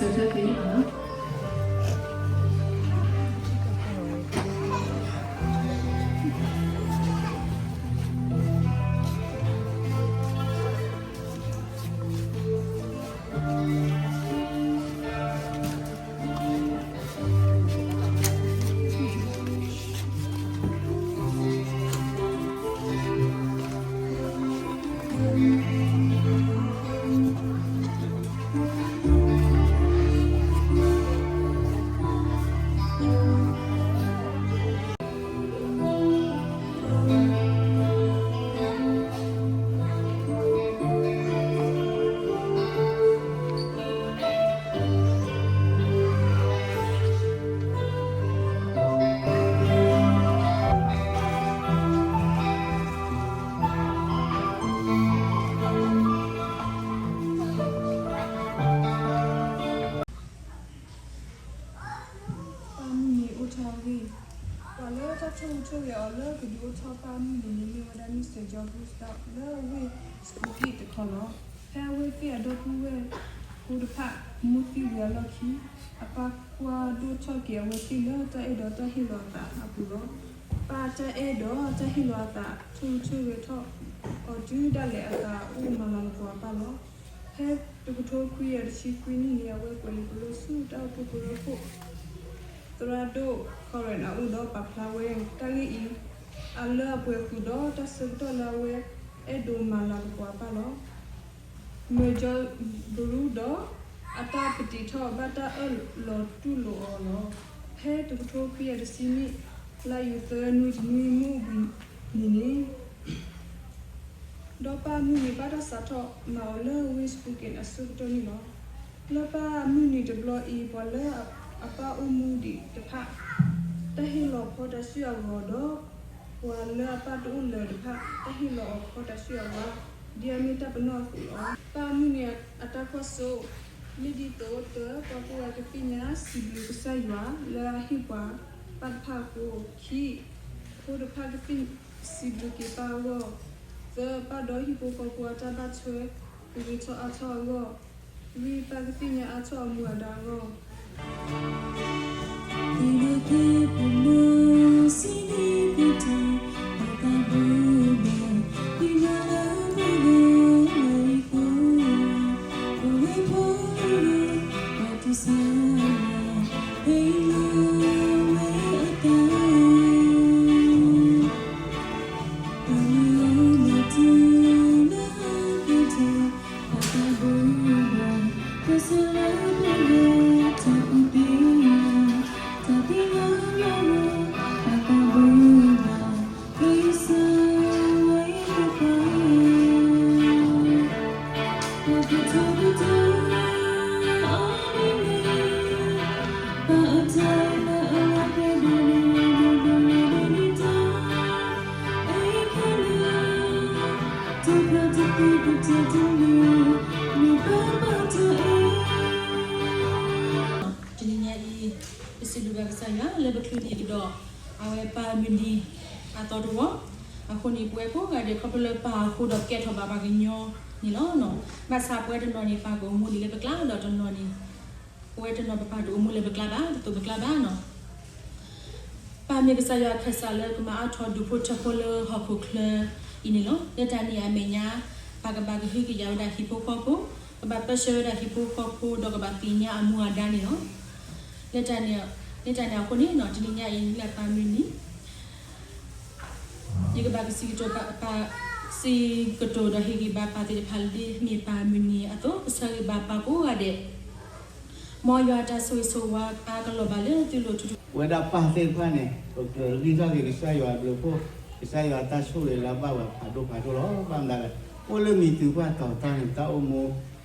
ပၢ်မုၢ်နံၤအိၣ်ထီၣ်အဂ့ၢ်, ပှၤလၢတၢ်ဆိၣ်ဂ့ၤဆိၣ်ဂ့ၤအီၤလၢကဒုးအိၣ်ထီၣ်ပၢ်မုၢ်နံၤန့ၣ် မ့ၢ်ဝဲဒၣ် Mister John Bruce Dow လၢအဝ့ၢ် Spokane တခီလီၤ. ဖဲအဝဲသ့ၣ်အဒီပုၢ်ဝဲၢ်ဖိတဖၣ် မိၢ်သံဝံၤအလီၢ်ခံ, အပၢ်ကွၢ်ဒိၣ်ထီၣ်က့ၤအဝဲသ့ၣ်လၢတၢ်အဲၣ်ဒိးတၢ်ဟ့ၣ်လီၤအသးအပူၤလီၤ. ပၢ်တၢ်အဲၣ်ဒိးတၢ်ဟ့ၣ်လီၤအသး ဆိၣ်ဂ့ၤဆိၣ်ဂ့ၤထီၣ်အီၤတုၤဒၣ်လဲာ်အသးအိၣ်မၤလၤကပီၤအပၢ်လီၤ. ဖဲတကထိခွံကယၤတဆံခွံနံၣ်န့ၣ် အဝဲကွဲးလံာ်ပလိာ်ဆူတၢ်အိၣ်ဖှိၣ်ကရၢခိၣ် သရၣ်ဒိၣ် Coran အအိၣ်ဒီးပာ်ဖျါဝဲတၢ်ဂ့ၢ်အံၤ အလၢအပှဲၤဃုာ်ဒီးတၢ်ဆၢကတီၢ်လၢအဝဲ အဲၣ်ဒိးမၤလၤကပီၤအပၢ်လီၤ. မၢကၠီဘရူဒီး အတၢ်ပတံးထီၣ်ဘၣ်တၢ်အၢၣ်လီၤတူၢ်လိာ်အီၤလီၤ. ဖဲတကထိခွံကယၤတဆံနံၣ် လါယူၤသၢနွံတနွံမုၢ်ဘှံးနံၤန့ၣ် ဒီးပၢ်မုၢ်နံၤဘၣ်တၢ်စးထီၣ်မၤအီၤလၢဝ့ၢ် Spokane အဆၢကတီၢ်န့ၣ်လီၤ. လၢပၢ်မုၢ်နံၤတဘျီအံၤ ပှၤလၢအပၢ်အိၣ်မူဒံးတဖၣ် တၢ်ဟ့ၣ်လီၤဖီတၢ်စုအဂီၤဒီး ပှၤလၢအပၢ်တအိၣ်လၢၤတဖၣ် တၢ်ဟ့ၣ်လီၤအီၤဖီတၢ်စုအဂီၤ ဒ်အမ့ၢ်တၢ်ပနီၣ်အသိးလီၤ. ပၢ်မုၢ်နံၤအတၢ်ကွၢ်စိ မ့ၢ်ဒ်သိး တၢ ပှၤကိးဂၤကသ့ၣ်ညါစံးဘျုးကစၢ်ယွၤလၢအဟ့ၣ်ပှၤပၢ်တဖၣ်အဃိ, ခံ ဖိတဖၣ်ကသ့ၣ်စံးဘျုးက့ၤပၢ်အဂီၢ်, သၢ ပၢ်ဒီဟံၣ်ဖိဃီဖိအတၢ်ဘၣ်ထွဲ ကဂ့ၤထီၣ်အါထီၣ်အဂီၢ်, လွံၢ် ပၢ်ကသ့ၣ်ညါအါထီၣ်အမူအဒါအဂီၢ် တနံၤညါအံၤ ပစံးဘျုးဘၣ်ကစၢ်ယွၤလၢပချုးန့ၢ်ကဒီး အဝဲပၢ်မုၢ်နံၤအသီတဝီ, အဃိန့ၣ် ပဝဲကိးဂၤဒဲး ခီဖျိလၢပၢ်အဃိဒီးကဲထီၣ်ဘၣ်ပှၤကညီန့ၣ်လီၤ. ဘၣ်ဆၣ်ပဝဲတနီၤန့ၣ် ပၢ်ကအိၣ်မူဒံးလၢပကျါ ဒီးတနီၤန့ၣ် ပဝဲတနီၤပပၢ်တအိၣ်မူလၢပကျါဘၣ်, တသိးပကျါဘၣ်နီၤ. ပၢ်မ့ၢ်ကစၢ်ယွၤခၢၣ်စးလၢကမၤအါထီၣ်ဒူၣ်ဖိထၢဖိလၢဟီၣ်ခိၣ်ချၢအံၤန့ၣ်လီၤ. လၢတၢ်န့ၣ်အမဲာ်ညါ ပၢ်ကဘၣ်ကဟုကယာ်ဝဲဒၣ်ဟံၣ်ဖိဃီဖိ, ကဘၣ်ပၢဆှၢဝဲဒၣ်ဟံၣ်ဖိဃီဖိ ဒီးကဘၣ်သ့ၣ်ညါအမူအဒါန့ၣ်လီၤ. လၢတၢ်န့ၣ် လၢတၢ်န့ၣ်အဃိန့ၣ်နီၤ တနံၤညါအံၤလၢပၢ်မုၢ်နံၤ ယကဘၣ်ကစံးကတိၤပၢ်, စံးကတိၤဒီးဟ့ၣ်ဂံၢ်ဘါပၢ်သ့ၣ်တဖၣ်လၢဒ်မ့ၢ်ပၢ်မုၢ်နံၤအသိး ကဆၢဂ့ၤဘၣ်ပၢ်ကိးဂၤဒဲး, မ်ယွၤအတၢ်ဆိၣ်ဂ့ၤဆိၣ်ဝါအါကလီၤဘၣ်လၢသုလိၤထူထူ ပဝဲဒၣ်ပၢ်သ့ၣ်တဖၣ်န့ၣ် ပကြၢးဂံၢ်ထီၣ်က့ၤကစၢ်ယွၤအဘျုးအဖှိၣ်, ကစၢ်ယွၤအတၢ်ဆိၣ်ဂ့ၤလၢအဘၣ်ဝဲဖးဒိၣ်ဖးဒိၣ်လီၤ. ဘၣ်မနုၤလဲၣ်, အိၣ်လၢမံၤတုၤပှၢ်တီၤတၢ်န့ၣ် တၢ်အိၣ်မူ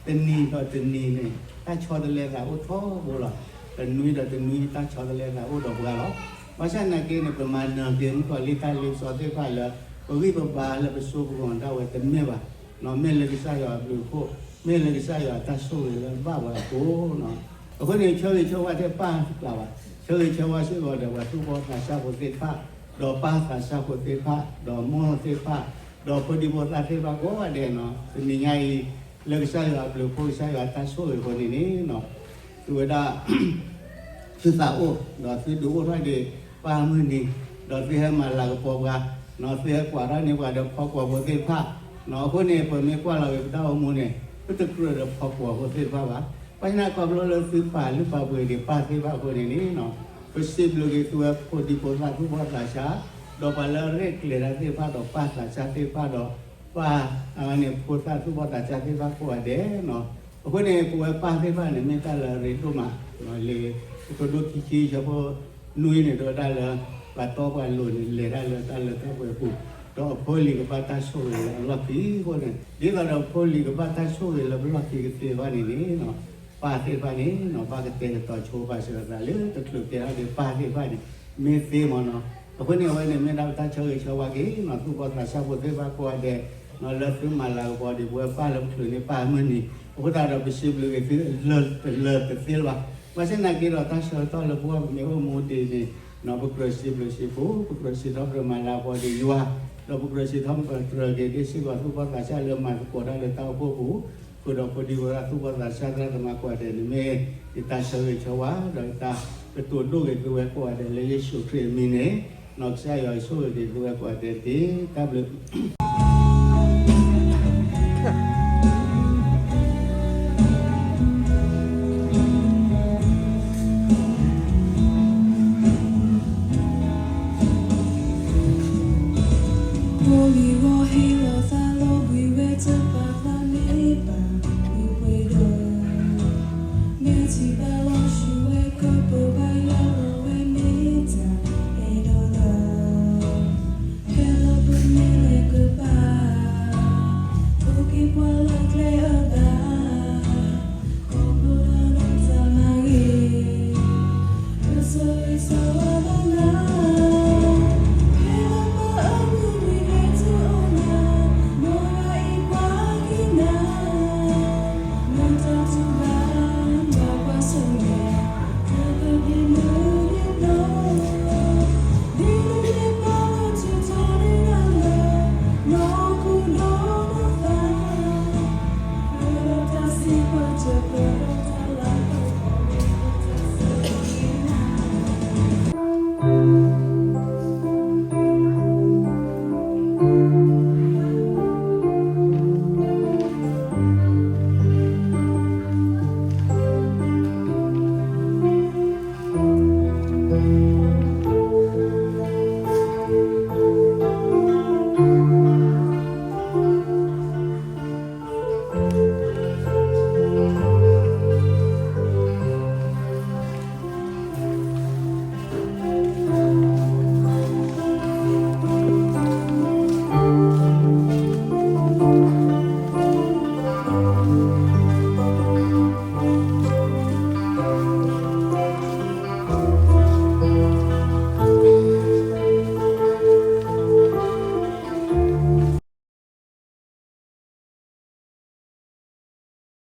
တနံၤဒီးတနံၤန့ၣ် တၢ်ဆီတလဲသးအိၣ်ထီဘိလီၤ. တနွံဒီးတနွံ တၢ်ဆီတလဲသးအိၣ်ဒီးပှၤလီၤ. ဘၣ်ဆၣ်သနာ်က့န့ၣ် ပမၤနၢၤက့ၤမုၣ်ကီၤလံၢ်တၢ်လ့ပစီသ့ၣ်တဖၣ်လၢ ပဂံၢ်ပဘါလၢပစိပဂီၤဒၣ်ဝဲတမ့ၢ်ဘၣ်, မ့ၢ်လၢကစၢ်ယွၤအဘျုးအဖှိၣ်, မ့ၢ်လၢကစၢ်ယွၤအတၢ်ဆိၣ်ဂ့ၤလၢဘၣ်ဝဲအဃိနီၤ. အဃိန့ၣ် ဆၢဂ့ၤဆၢဝါထဲပၢ်တကျါဘၣ်, ဆၢဂ့ၤဆၢဝါစ့ၢ်ကီးဒီး ပှၤသူၣ်ဘီၣ်သးစၢ်ဖိသ့ၣ်တဖၣ်, ဒီးပၢ်သးစၢ်ဖိသ့ၣ်တဖၣ်, ဒီးမိၢ်သ့ၣ်တဖၣ်, ဒီးဖိဒံဖိသၣ်သ့ၣ်တဖၣ်ကိးဂၤဒဲးနီၤ. တနံၤညါအံၤ လၢကစၢ်ယွၤအဘျုးအဖှိၣ် ကစၢ်ယွၤအတၢ်ဆိၣ်ဂ့ၤအဃိန့ၣ်န့ၣ်နီၤ သုဝဲဒၣ် သုသးအိၣ် ဒီးသုဒုးအိၣ်ထီၣ်ဒံးပၢ်မုၢ်နံၤ, ဒီးသုဟဲမၤလၤကပီၤပှၤ, သုဟဲကွၢ်ထီၣ်န့ၢ်ပှၤဒီးဖီကွီၤဖိသ့ၣ်တဖၣ်, အဃိန့ၣ် ပမ့ၢ်ကွၢ်လီၤက့ၤပတၢ်အိၣ်မူန့ၣ် ပတကြၢးဒီးဖီကွီၤဖိသ့ၣ်တဖၣ်ဘၣ်. ဘၣ်ဆၣ်န့ၣ်ခီဖျိလၢသုပာ်လုၢ်ပာ်ပှ့ၤဒံးပၢ်သ့ၣ်တဖၣ်အဃိန့ၣ်န့ၣ် ပစံးဘျုးက့ၤသုဝဲဖိဒံဖိသၣ်သူၣ်ဘီၣ်သးစၢ်, ဒီးပှၤလၢအရဲၣ်ကျဲၤတၢ်သ့ၣ်တဖၣ်ဒီးပၢ်သးစၢ်သ့ၣ်တဖၣ်ဒီး ပၢ်အဝဲန့ၣ်ဖိသၣ်သူၣ်ဘီၣ်သးစၢ်သ့ၣ်တဖၣ်ကိးဂၤဒဲး, အဃိန့ၣ် ပဝဲပၢ်သ့ၣ်တဖၣ်န့ၣ် မ့ၢ်တၢ်လၢအရ့ဒိၣ်မး, လံာ်ကတိၤဒိခံဆံဆၢဖိနွံန့ၣ် တဲဝဲဒၣ်လၢ ပှၤတီပှၤလိၤန့ၣ် လဲၤတၢ်လၢတၢ်လၢတၢ်ပှဲၤပူၤ, ဒီးအဖိလံၤကဘၣ်တၢ်ဆိၣ်ဂ့ၤလၢအလီၢ်ခံအဃိန့ၣ်, ဒ်သိးဒီးဖိလံၤကဘၣ်တၢ်ဆိၣ်ဂ့ၤလၢပလီၢ်ခံကသ့ဘၣ်န့ၣ်န့ၣ် ပၢ်သ့ၣ်တဖၣ်န့ၣ် ဘၣ်ကတဲာ်ကတီၤဆိပာ်စၢၤအသးလၢတချုးကဲထီၣ်ဒံးပၢ်သ့ၣ်တဖၣ်န့ၣ် မ့ၢ်သ့မ့ၢ်နီၤ. အဃိန့ၣ် အဝဲန့ၣ်မ့ၢ်ဒၣ်ပတၢ်ဆၢဂ့ၤဆၢဝါက့ၤနီၤ သူၣ်ဘီၣ်သးစၢ်ဖိသ့ၣ်တဖၣ်ကိးဂၤဒဲး လၢသုမၤလၤကပီၤဒံးပဝဲပၢ်လၢပချုးန့ၢ်ပၢ်မုၢ်နံၤ, အဃိသတးဒီးပစံးဘျုးက့ၤသု လၢတလၢတသ့လၢၤဘၣ်. ဘၣ်ဆၣ်သနာ်က့ဒီး တၢ်ဆၢကတီၢ်လၢပဂီၢ်ပမ့ၢ်အိၣ်မူဒံးန့ၣ် ပကြၢးစံးဘျုးစံးဖှိၣ်, ပကြၢးစံးထီၣ်ပတြၢၤမၤလၤကပီၤဒံးယွၤ, ဒီးပကြၢးစံးထီၣ်ပတြၢၤက့ၤဒ့စ့ၢ်ကီးသူၣ်ဘီၣ်သးစၢ်လၢမၤသကိးတၢ်လၢတၢ်အိၣ်ဖှိၣ်ပူၤ, ဃုာ်ဒီးဖိဒံဖိသၣ်သူၣ်ဘီၣ်သးစၢ်သရၣ်သမါကိးဂၤဒဲးန့ၣ် မ့ၢ်ယတၢ်ဆၢဂ့ၤဆၢဝါ ဒီးယတၢ်ကတိၤဒိၣ်က့ၤသုဝဲကိးဂၤဒဲးလၢယ့ၣ်ၡူးခရံာ်အမံၤန့ၣ်, ကစၢ်ယွၤဆိၣ်ဂ့ၤက့ၤသုဝဲကိးဂၤဒဲးတက့ၢ်. တၢ်ဘျုး